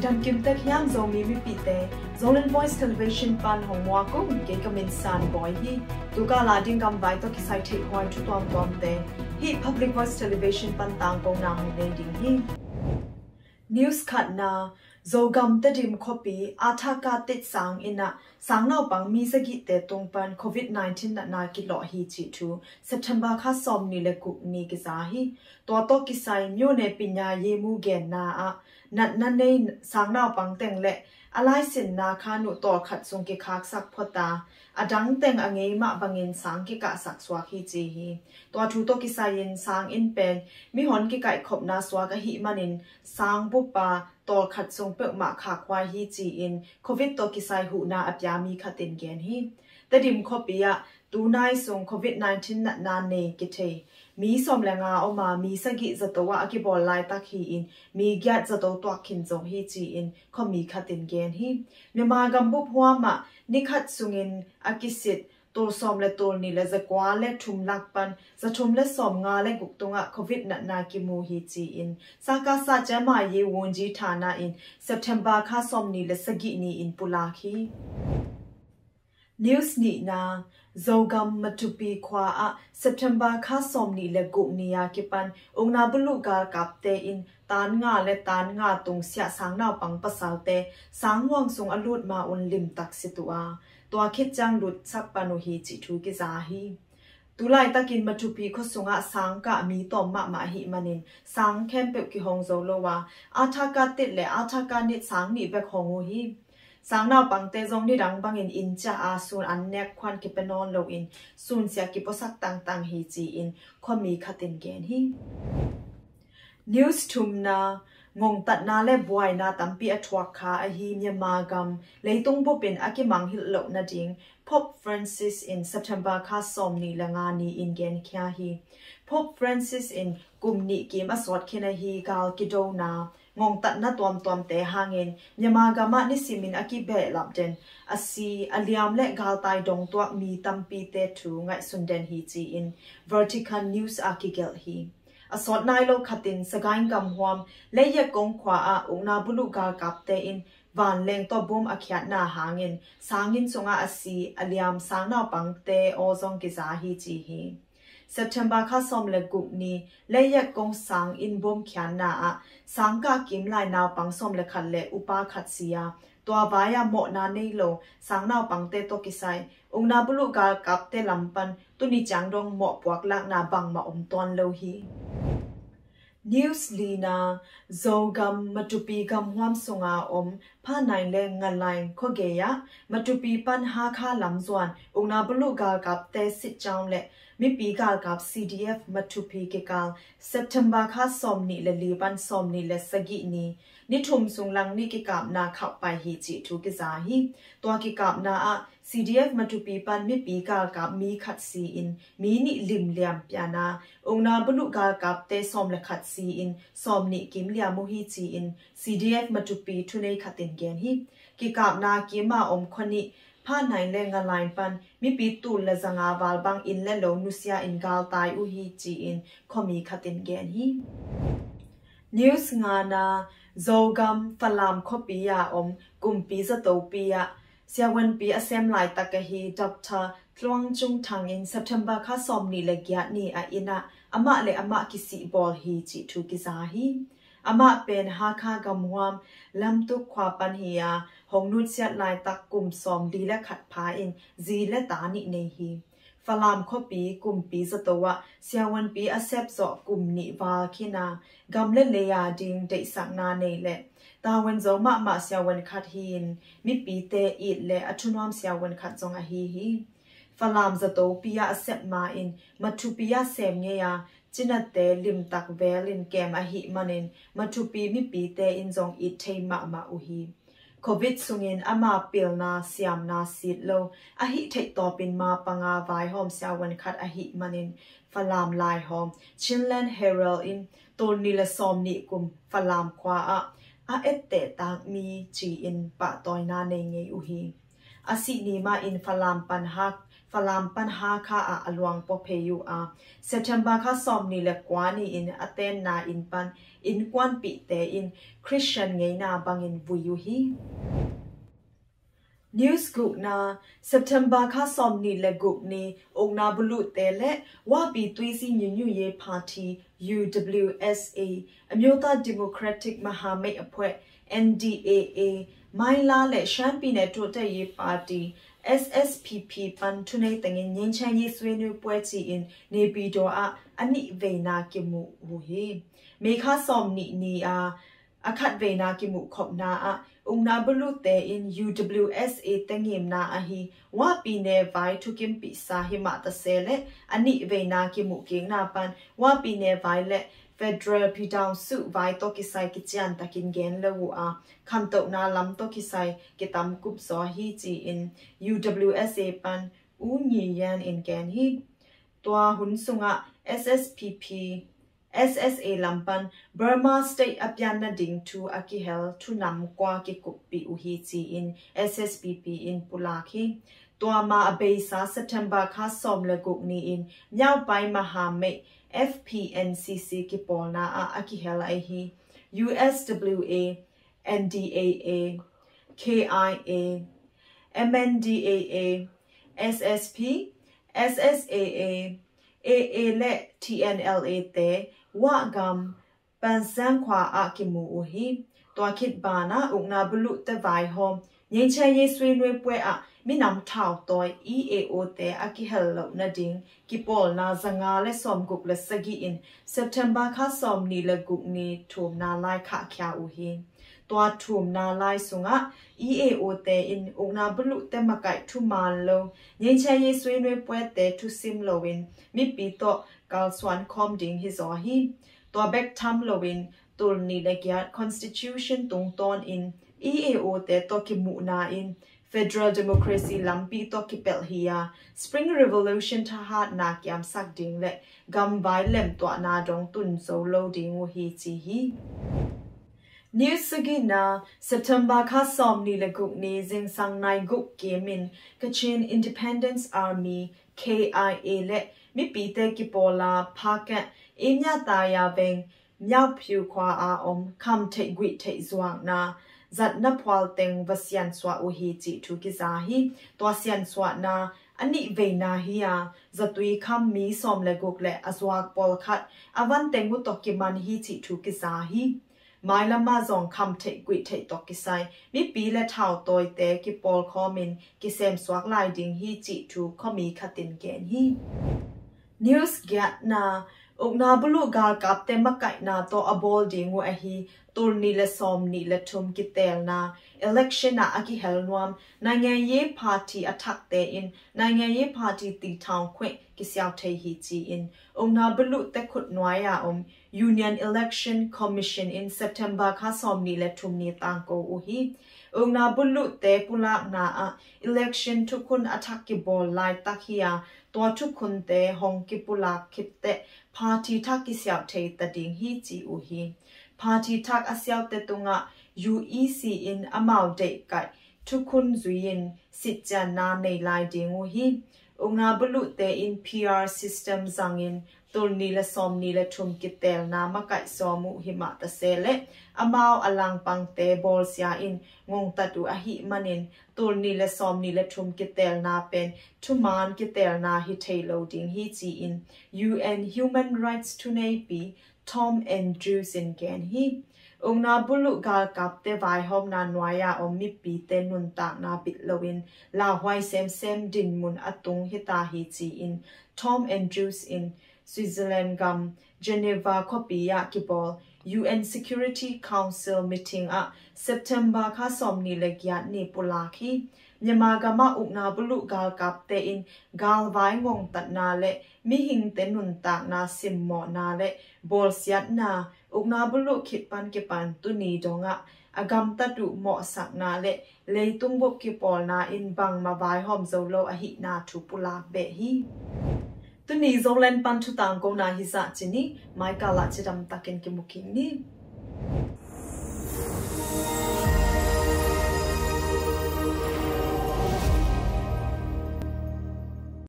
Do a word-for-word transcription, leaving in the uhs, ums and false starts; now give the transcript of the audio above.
Dam kim tek hiam Zomi mipite, Zoland Voice Television pan hong muak ung, kei ka min San Bawi hi. Tu kal a ding gamvai tawh kisai theih huai thu tuamtuamte hih Public Voice Television pan tangkona hong nei ding hi. News khatna, Zogam Tedim khuapi Athaka Tit sang inn ah sang naupang mi sagihte tung pan Covid nineteen natna kilawh hi cih thu September kha sawmnih le guk ni kiza hi. Tua tawh kisai မြို့နယ်ပညာရေးမှူး genna ah natna nei sang naupang teng le a laisinna khan uh tawlkhat sung kikhaksak phota, a dang teng a ngei mah bangin sang kikahsak suak hi ci hi. Tua thu tawh kisai-in sang inn pen mihon kikaihkhopna suak ahih manin sang bupa tawlkhat sung peuhmah khakhuai hi ci-in Covid tawh kisai huhna a pia mi khat in gen hi. Tedim khuapi ah tunai sung Covid nineteen natna nei kithei mi sawm le nga om a, mi sagih zato ah a kibawl laitak hi-in mi giat zato tuak khin zo hi ci-in khuami khat in gen hi. Myanmar gambup huam ah ni khat sungin a kisit tul sawm le tul nih le zakua le thum lak pan zathum le sawmnga le guk tungah Covid natna kimu hi ci-in Sakasa ကျန်းမာရေးဝန်ကြီးဌာန in September kha sawmnih le sagih ni-in pulak hi. News nihna, Zogam Matupi khua ah September kha sawmnih le guk ni a kipan ukna buluh galkapte in tan nga le tan nga tung siah sang naupang pasalte sang huang sung a lut ma un limtak sit uh a, tua khit ciang lutsak pan uh hi cih thu kiza hi. Tulaitakin Matupi khua sungah sang kah mi tawm mahmah ahih manin sang khempeuh kihong zo lo a, Athaka Tit le Athaka Nit sang nih bek hong uh hi. Sang naupangte zong nidang bangin inn ciah a sun an nek khuan kipia nawn loin sunsiah kipuasak tangtang hi ci-in khuami khat in gen hi. News thumna, ngongtatna le buaina tampi a thuak kha ahi Myanmar gam leitung bupin a kimanghilh loh nading Pope Francis in September kha sawmnih le nga ni-in genkhia hi. Pope Francis in kum nih kim a sawt khin ahi gal kidona, ngongtatna tuamtuamte hangin Myanmar gamah nisimin a kibehlap den a si, a liam le galtai dongtuak mi tampite thu ngaihsun den hi ci-in Vatican News a kigelh hi. A sawt nai lo khatin Sagaing gamhuam Leiyak kong khua ah ukna buluh galkapte in vanleng tawh bom a khiatna hangin sanginn sungah a si, a liam sang naupangte aw zong kiza hi ci hi. September kha sawm le guk ni Leiyak kong sang inn bom khiatna ah sang kah kim lai naupang sawm le khat le upa khat si a, tua vai-ah mawhna nei lo sang naupangte tawh kisai ukna buluh galkapte lam pan tuni ciang dong mawhpuak lakna bangmah om tuan lo hi. News lina, Zogam Matupi gamhuam sunga om Phanaing le Ngalaing khuagei ah Matupi pan Hakha lam zuan ukna buluh galkapte sit ciang le mipi galkap C D F Matupi kikal September kha sawmnih le li pan sawmnih le sagih ni, ni thum sung lang nih kikapna khauh pai hi cih thu kiza hi. Tua kikapna ah C D F Matupi pan mipi galkap mi khat si-in mi nih limliam piana, ukna buluh galkapte sawm le khat si-in sawmnih kim liam uh hi ci-in C D F Matupi thunei khat in gen hi. Kikapna kima om khua nih Phanaing le Ngalaing pan mipi tul le zanga val bang inn le lo nusia in galtai uh hi ci-in khuami khat in gen hi. News ngana, Zogam Falam khuapi a om kumpi zatopi ah siavuanpi a sem laitak ahi Doctor Tluang Cung Thang in September kha sawmnih le giat ni a inn ah amah le amah kisih bawl hi cih thu kiza hi. Amah pen Hakha gamhuam Lamtuk khua pan hi a, hong nutsiat laitak kum sawmli le khat pha in zi le ta nih nei hi. Falam khuapi kumpi zato ah siavuanpi a sep zawh kum nih val khin a, gam le lei a ding deihsakna nei le tavuan zo mahmah siavuan khat hi-in mipite it le a thunuam siavuan khat zong ahi hi. Falam zatopi ah a sep ma-in Matupi ah sem ngei a, cinate limtak velin kem ahih manin Matupi mipite in zong it thei mahmah uh hi. Covid sungin ama pilna siamna sit lo ahih theih tawpin ma panga vaihawm siavuan khat ahih manin Falam laihawm Chinland Herald in tul nih le sawmnih kum Falam khua ah a etteh tak mi ci-in pahtawina nei ngei uh hi. A sih ni mah in Falam pan Hak Falam pan Hakha ah a luang pua phei uh a, September kha sawmnih le kua ni-in a tenna inn pan innkuanpihte in Christian ngeina bangin vui uh hi. News gukna, September kha sawmnih le guk ni ukna buluhte le Wapi Tuizi Nyunyuye Party, U W S A, အမျိုးသားဒီမိုကရက်တစ်မဟာမိတ်အဖွဲ့ N D A A, မိုင်းလား လႄႈ ရှမ်းပြည်နယ်တိုးတက်ရေးပါတီ S S P P ပန် ထုနေတငင်း ငြိမ်းချမ်းရေးဆွေးနွေးပွဲ ci-in နေပြည်တော် ah a nih veina kimu uh hi. May kha sawmnih ni a a khat veina kimuh khopna ah ukna buluhte in U W S A te ngimna ahi Wapi ne vai thukimpihsa hi mah ta se leh a nih veina kimuh kikna pan Wapi ne vai le Federal ပြည်ထောင်စု vai tawh kisai kician takin gen lo uh a, khantohna lam tawh kisai kitam kup zaw hi ci-in U W S A pan U Nyi Yan in gen hi. Tua hun sungah S S P P, S S A lam pan Burma State a pian nading thu a kihel thu nam kua kikuppih uh hi ci-in S S P P in pulak hi. Tua ma a beisa September kha sawm le guk ni-in Myaukpai Mahamei F P N C C kipawlna ah a kihel ahi U S W A, N D A A, K I A, M N D A A, S S P, S S A A, A A le T N L A te Wagam Pansang khua ah kimu uh hi. Tua khit banah ukna buluhte vaihawm ငြိမ်းချမ်းရေးဆွေးနွေးပွဲ ah minam thautawi E A O te a kihel loh nading kipawlna zanga le sawmguk le sagih in September kha sawmnih le guk ni thumna lai khahkhia uh hi. Tua thumna lai sungah E A O te in ukna buluhte makaih thuman lo ငြိမ်းချမ်းရေးဆွေးနွေးပွဲ te thusim loin mipi tawh kalsuan khawm ding hi zaw hi. Tua bek tham loin tulnih le giat Constitution tungtawnin E A O te tawh kimuhna in federal democracy lampi tawh kipelh hi a, Spring Revolution thahatna kiamsak ding le gamvai lemtuahna dong tun zo lo ding uh hi ci hi. News sagihna, September kha sawmnih le guk ni zingsang nai guk kimin Kachin Independence Army, K I A le mipite kipawla Phaket Imya Taya Veng Myaukphyu khua a om khamtheih guihtheih zuakna zatna phual teng va siansuah uh hi cih thu kiza hi. Tua siansuahna a nih veina hi a, zatui kham mi sawm le guk le a zuak pawlkhat a van teng uh tawh kiman hi cih thu kiza hi. Mailama zong khamtheih guihtheih tawh kisai mipi le thautawite kipawlkhawmin kisemsuak lai ding hi cih thu khuami khatin gen hi. News giatna, ukna buluh galkapte makaihna tawh a bawl ding uh ahi tulnih le sawmnih le thum kiteelna election ah a kihel nuam နိုင်ငံရေးပါတီအသစ်တွေ in နိုင်ငံရေးပါတီတည်ထောင်ခွင့် kisiau thei hi ci-in ukna buluhte khutnuai a om Union Election Commission in September kha sawmnih le thum ni tangko uh hi. Ukna buluhte pulakna ah election thukhun a thak kibawl laitak hi a, tua thukhunte hong kipulak khitteh party thak kisiau thei ta ding hi ci uh hi. Party thak a siaute tungah U E C in amau deihkaih thukhun zui-in sitcianna nei lai ding uh hi. Ukna buluhte in P R system zangin tulnih le sawmnih le thum kiteelna makaih sawm uh hi mah ta se leh amau a langpangte bawlsia in ngongtat uh ahih manin tulnih le sawmnih le thum kiteelna pen thuman kiteelna hi thei lo ding hi ci-in U N Human Rights thuneipi Tom Andrews in gen hi. Ukna buluh galkapte vaihawmna nuai a om mipite nuntakna bit loin lauhuai semsem dinmun a tung hi ta hi ci-in Tom Andrews in Switzerland gam Geneva khuapi ah kibawl U N Security Council meeting ah September kha sawmnih le giat ni pulak hi. Myanmar gamah ukna buluh galkapte in galvai ngongtatna le mihingte nuntakna simmawhna le bawlsiatna ukna buluh khit pan kipan tuni dongah a gamtat uh mawhsakna le leitung bup kipawlna in bangmah vaihawm zo lo ahihna thu pulak beh hi. Tuni Zoland pan thutangkona hi zah ci ni, maikal ah cidamtakin kimu kik ni.